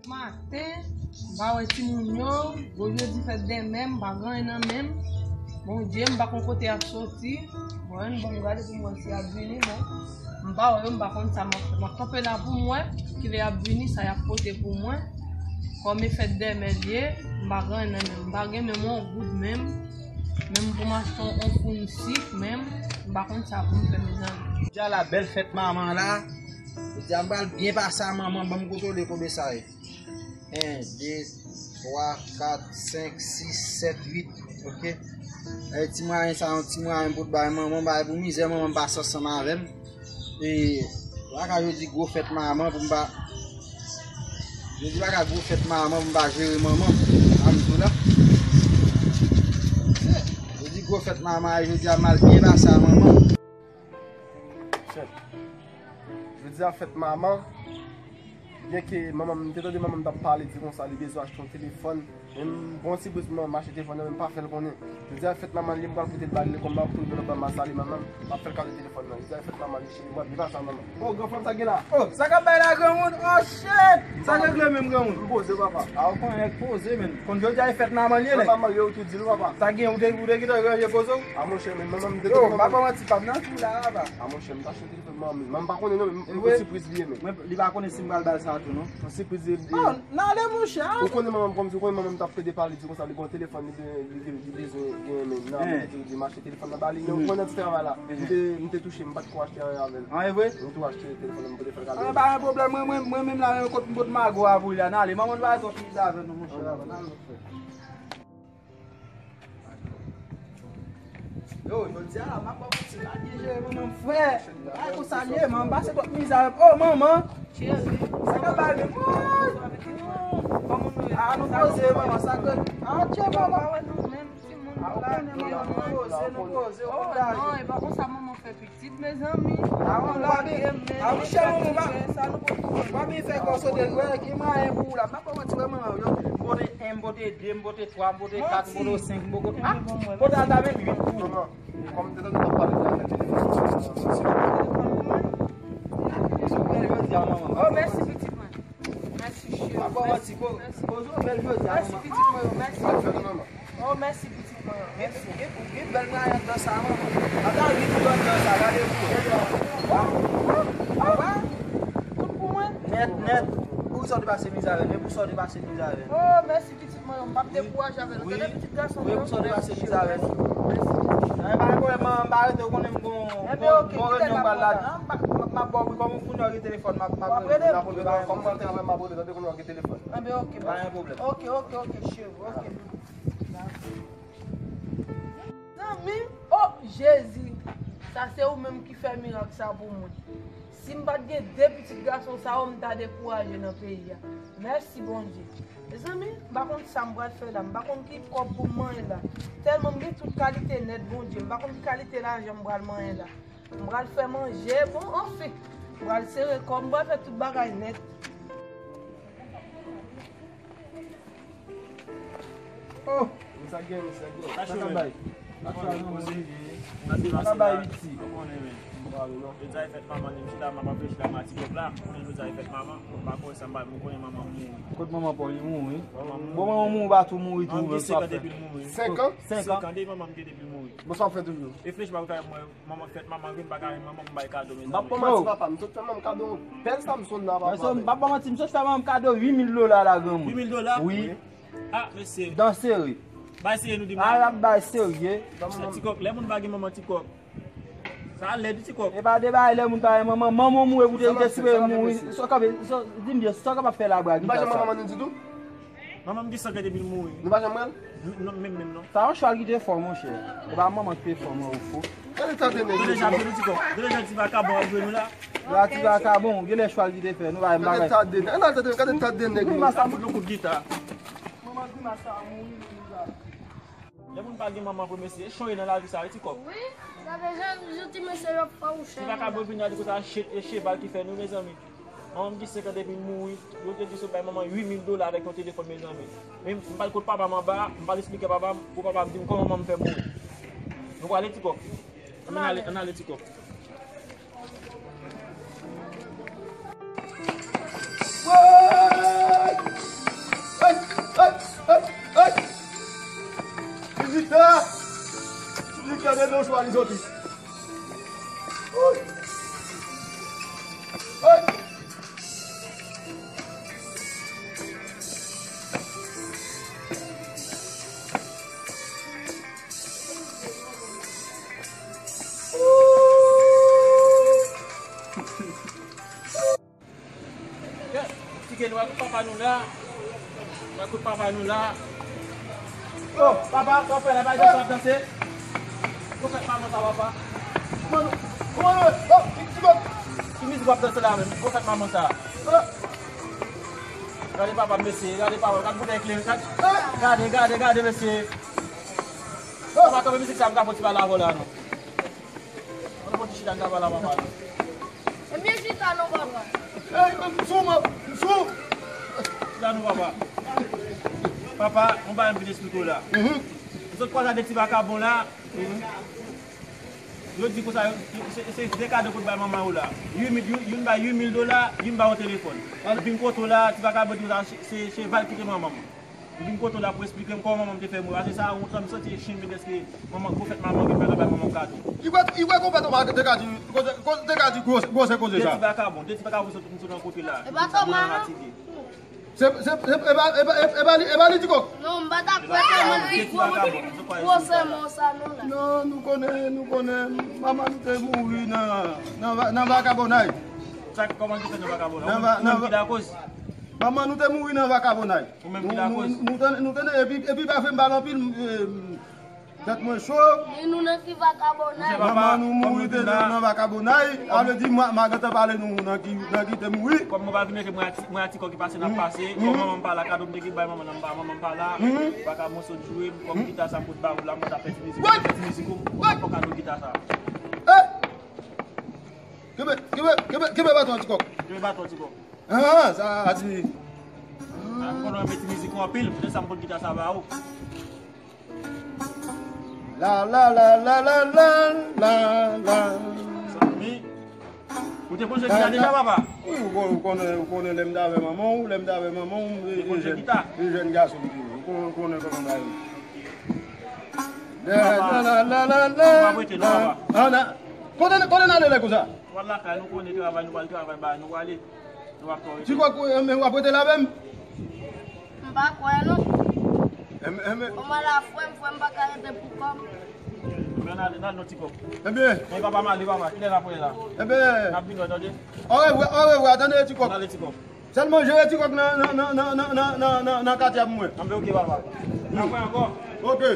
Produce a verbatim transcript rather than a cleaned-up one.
Maten, m pa wè timoun yo, gwo jodi fèt dèmen, m pa gen anyen nan men m. Bondye, m pa konn kote y ap soti. Bon, bon, m gade pou m wè si y ap vini, bon. M pa wè yo, m pa konn sa m ap fè. M ap kanpe la pou m wè kilè y ap vini, sa y ap pote pou mwen. Kòm e fèt dèmen l ye, m pa gen anyen nan men m. M pa gen menm yon goud menm. Menm pou m achte yon, yon poun sik menm, m pa konn sa pou m fè, mezanmi. Jodi a la, bèl fèt manman la. Jodi a m pral byen pase a manman, ban m kontwole konbyen sa ye. En, de, twa, kat, senk, sis, sèt, uit. Oke. E ti mwayen sa, yon ti mwayen pou t bay manman, bay pou mizè, manman m pase ansanm avè m. E, pa ka jodi gwo fèt manman pou m pa, jodi pa ka gwo fèt manman pou m pa jere manman. A m tou la. Jodi gwo fèt manman, jodi a m al byen pase a manman. Chèf, jodi a fèt manman. Byenke manman m, m te tande manman m t ap pale, di konsa li bezwen achte yon telefòn. Men m pran yon sipriz pou manman m achte telefòn nan, men m pa fè l konnen. Jodi a fèt manman li, m pral pote l ba li, kòm m ap tou l ba m, m ap sali manman m, m ap fè l kado telefòn nan. Jodi a fèt manman li, cheri, m ap byen pase a manman. Oh, gran frè m, sa gen la? Oh, sa k ap bay la, granmoun? Oh, shit! Sa k regle menm, granmoun? M poze, papa. A, ou konnen nèg poze, men. Konn jodi a e fèt manman li ye, nèg. Manman yo tou di l, papa. Sa gen, ou te, ou te gentan ranje koze w? A, monchè, men manman m te... Yo, m pa ba manti, pa m nan tou la, papa. A, monchè, m ta chante. Manman m pa konnen non, men m, m, yon sipriz li ye, men. Mwen, li pa konnen si m pral ba l sa tou, non. Yon sipriz li ye. Oh, n ale, monchè. Ou konnen manman m kòmsi, ou konnen manman m t ap plede pale, di konsa, li gen yon telefòn, li, li, li, li bezwen genyen, men nan, men li di, di m achte telefòn nan ba li, men ou konnen nan ti travay la. M te, m te touche, m pa t ko achte anyen avè l. Anyen vre? M tou achte telefòn nan, m pote fè l kado. Ah, pa gen pwoblèm, mwen, mwen, mwen menm la, mwen kot m pot mago a pou li la, n ale. Manman nou pa twò fini avè nou, monchè, la, n ale, monchè. Yo, jodi a la, m ap ba w manti, m pa byen jere manman m, frè. Ay, konsa l ye, manman m pase twòp mizè avè m. Oh, manman! Cheri. Sa k ap bay menm? Ah, nou poze, manman, sa k... Ah, tchè, manman. Ah, ou konnen, manman, nou poze, nou poze, ou konn gade. Oh, non, e pa konsa manman fè pitit. Pitit, mezanmi. Ah, ou pa byen, ah, wi, cheri, ou pa, ou pa byen fè kò sote, wè, ki mwayen pou ou la. M pa ba w manti, wè, manman, yo, m pote en, m pote de, m pote twa, m pote kat, m pote senk, m pote, ah, pote ata menm uit pou ou. Manman, kòm te tande w ap pale de afè telefòn, se yon bèl jodi a, manman. Oh, mèsi, pitit mwen. Mèsi, cheri. M pa ba w manti, ko, koze w bèl jodi a, manman. Mèsi, pitit mwen, mèsi. Oh, mèsi, pitit mwen. Mèsi. Ou gen, ou gen bèl mwayen anndan sa, manman. Ata ri tout anndan sa, gade pou wè. Tout pou mwen? Nèt, nèt. Pou sa w te pase mizè avè l, men pou sa w te pase mizè avè l. Oh, mèsi, pitit mwen, m p ap dekouraje avè l. Tande pitit gason m nan. Wi, pou sa w te pase mizè avè l. Mèsi. Mèsi. Ay, pa gen pwoblèm, manman, m pa rete, ou konnen m gon, gon, gon reyinyon m pral la. M ap ba w wi, kòm ou konnen w gen telefòn, m ap, m ap rele. Kòm m pral travay, m ap rele, tande konnen w gen telefòn. Enben, oke, pa gen pwoblèm. Oke, oke, oke, cheri, oke. Zanmi m, oh, Jezi, sa se ou menm ki fè mirak sa pou mwen. Si m pa t gen de pitit gason sa yo, m ta dekouraje nan peyi a. Mèsi, Bondye. Mezanmi, m pa konn sa m pral fè la. M pa konn ki kòb pou m manyen la. Tèlman m gen tout kalite nèt, Bondye. M pa konn ki kalite lajan m pral manyen la. M pral fè manje, bon, anfen. M pral sere kò m, m pral fè tout bagay nèt. Oh, sa gen, sa gen. Sa ka bay. Sa ka bay, piti. Jodi a e fèt manman, m chita, m ap reflechi la, m a ti kòb la. Konnen jodi a e fèt manman, m pa kwè sa, m pa, m konnen manman mouri. Kot manman pa w, li mouri? Manman mouri. Bon, manman mouri, pa tou mouri tou. Manman gen senk an depi l mouri. Senk an? Senk an? Senk an depi manman m gen depi l mouri. Bon, sa w ap fè toujou? Reflechi, pa w ka mwen. Manman fèt manman vin pa ka manman m bay kado, mezanmi. M ap ba w manti, papa, m sot fè manman m kado yon bèl Samsung la, papa. Mezanmi, m ap ba w manti, m sot fè manman m kado uit mil dola la, granmoun. Uit mil dola? Wi. Ah, mesye. Dan sere. Bay sere, nou di. Ah, l ap bay serye. Ti kòk, lè moun pa gen manman, ti kòk. Sa lèd, ti kòk. E pa de bagay lè moun pa gen manman, manman w mouri, ou te, ou te sipoze mouri. Sa w kapab, sa, di m byen, sa w kapab fè la, bra, ki sa? Nou pa janm manman nou ditou? Manman m gen senk an depi l mouri. Nou pa janm wè l? Non, menm, menm, non. Sa yon chwal ki te fò, monchè. E pa manman ki te fò, mwen, ou fou. Gade ta de nèg. Gade jan ti kò. Gade jan ti vakabon ap jwe nou la. La, ti vakabon, gen lè chwal ki te fè, nou pa menm bagay. Gade ta de nèg. Gade ta de nèg. Manman sa fout nou kout gita. Manman grimas sa mouri, menm la. Lè moun pa gen manman vre, mesye, e chonje nan lavi sa, wi, ti kòb. Wi, sa fè jan, jan ti mesye yo ap fè ou chonje. Ti vakabon vin la di konsa, e cheval ki fè nou, mezanmi. Manman m gen senk an depi l mouri. Yo te di sot bay manman uit mil dola avèk yon telefòn, mezanmi. Men m pral kot papa m anba, m pral esplike papa m, pou papa m di m kòman manman m fè mouri. Nou prale, ti kòb. Ann ale, ann ale, ti kòb. Woy! Jodi. Oy. Oy. Tike nou ak papa nou la. Nou ak papa nou la. Oh, papa, sa w fè la, pa janm ap danse. Ou fèt manman sa, papa. Kòman nou, kòman nou, oh, ti, ti bòt. Ki mizik w ap danse la menm? Ou fèt manman sa. Oh. Gade papa, mesye, gade papa, gade boutèy kleren, gade. Gade, gade, gade, mesye. Oh. Papa, kanpe mizik sa, m ka fè ti pale avè w la, non. Ann fè ti chita, n ka pale a papa nou. Ebyen, chita non, papa. Ey, m sou, m sou. Chita non, papa. Papa, yon bagay m vin esplike w la. Mhm. M sot kwaze ak de ti vakabon la. Mhm. Yo di konsa, yo, se, se de kado pou bay manman w la. Uit mil, youn, youn bay uit mil dola, youn bay yon telefòn. Vin kote w la, ti vakabon di konsa, se, se cheval ki te manman m. Li vin kote w la pou esplike m kòman manman m te fè mouri. Apre sa, ou konn santi e chen vin dèske manman, gwo fèt manman gen pa ka bay manman m kado. Li wè, li wè konpèt ou pa te ka di, koze, koze, te ka di gwosè, gwosè koze sa. De ti vakabon, de ti vakabon sot, m sot rankontre la. E pa Thomas, non? Se, se, se, e pa, e pa, e pa, e pa li, e pa li, Ti Kòk? Non, m pa ta kwè tèlman gwosè mo sa, non, la. Non, nou konnen, nou konnen, manman nou te mouri nan, nan va-, nan vakabonay. Sa, kòman nou te fè nan vakabonay? Nan va-, ou menm ki lakoz? Manman nou te mouri nan vakabonay. Ou menm ki lakoz. Nou, nou, nou tande, nou tande, epi, epi pa fè m pale anpil, m, e, tèt mwen cho. Di nou nan ki vakabonay. Manman nou mouri te nan, nan vakabonay. A vle di, mwen, m a gentan pale nou nan ki, nan ki te mouri. Kòm mwen pa vin mete mwen a Ti, mwen a Ti Kòk ki pase, n ap pase. Kòm manman m pa la, kado m te gen bay manman nan, m pa, manman m pa la. Vakabon sot joure m, kòm gita sa m pot ba ou la, mwen ta fè ti mizik, fè ti mizik ou, ou pa fè kado gita sa. Eh! Kenbe, kenbe, kenbe, kenbe baton, Ti Kòk. Kenbe baton, Ti Kòk. Ah, sa a di. Ah, m konnen w renmen ti mizik ou anpil, poutèt sa m pot gita sa ba ou. La, la, la. Zanmi, ou te konn jwe gita deja, papa? Wi, ou kon-, ou konnen, ou konnen lè m t avè manman w, lè m t avè manman w, m te konn jwe gita. E jèn gason m te ye. Ou kon-, ou konnen kòman bagay yo. La, la, la, la, la, la. Papa, w ap rete non, papa. Ah, na-, kote, kote n ale lè konsa? W al lakay, nou konnen travay, nou pral travay, ba, nou prale. Nou ap kò rete. Ti Kòk, e, men w ap rete la menm? M pa kwè, non. E, e, men. Kòman la, frè m, frè m pa ka rete pou kò m. Men n ale, n ale non, Ti Kòk. Ebyen. Men papa m ale, papa, kilè n ap wè la? Ebyen. N ap vin wè, tande. Orevwa, orevwa, tande, Ti Kòk. N ale, Ti Kòk. Sèlman jere Ti Kòk nan, nan, nan katye a pou mwen. Anben, oke, papa. N ap wè ankò. Oke.